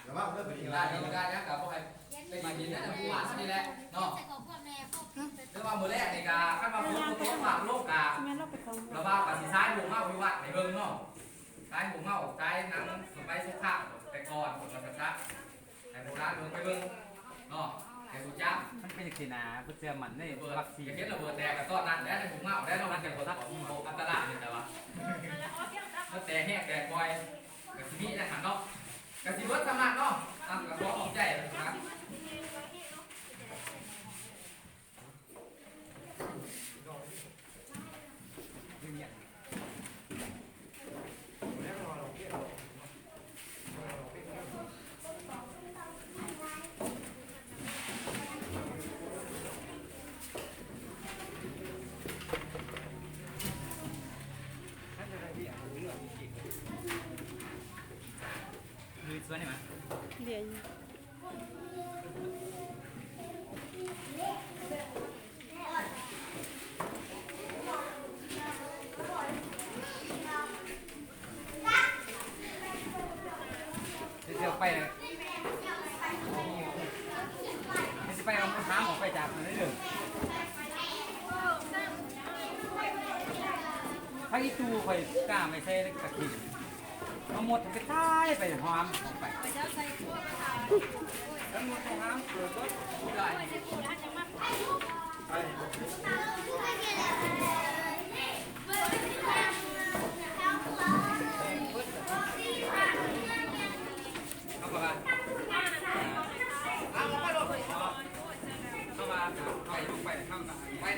ແຕ່ວ່າເລື່ອງເປັນ ໄດ້ ໄດ້ ກໍບໍ່ໃຫ້ໄປກິນນະ ຜູ້ວ່ານີ້ແຫຼະເນາະ. ແຕ່ວ່າມື້ແລກນີ້ກໍ ຄັນວ່າຝົນບໍ່ຕົກ ຟ້າໂປງກໍ ລະວ່າກໍຊິຊາຍຫົວເມົາຢູ່ວັດໃຫ້ເບິ່ງເນາະ. ຊາຍຫົວເມົາ ຊາຍນາງສະໄປສຸຂະ ແຕ່ກ່ອນ ເພິ່ນວ່າຊັ້ນຊະ ໃຫ້ລູກຫຼານເບິ່ງໄປເບິ່ງເນາະ ໃຫ້ຮູ້ຈັກ. ມັນເປັນຈັ່ງຊີ້ນະ ບໍ່ເຊື່ອໝັ້ນເດ້ ເບີດ ວັກຊີນ ເຫັນລະເບີດແຕກກໍຕອນນັ້ນແຫຼະ ໃນຫົວເມົາແລ້ວເນາະ ມັນເປັນຄົນຂອງໂລກອັນຕະລາຍນີ້ ແຕ່ວ່າ ມັນແຕກແຮງແຕກບ່ອຍ ກໍຊິມີຈັ່ງຊັ້ນເນາະ ກໍຊິເບິດສ່ຳນັ້ນເນາະ. ອ່ະ ກໍຂໍຂອບໃຈນະ. ຊິເອົາໄປ ຊິໄປເອົາທາງອອກໄປຈາກນັ້ນເດີ. ຜັກອີ່ຕູ່ຂ້ອຍກ້າໄວ້ໃສ່ກະທິນ ເອົາໝົດໄປຂາຍໄປຫອມອອກໄປ ທັງໝົດໄປຫາເປີດເບິດ ເອົາເຂົ້າມາ ເອົາເຂົ້າມາ ໄປ ໄປ ໄປ ໄປ.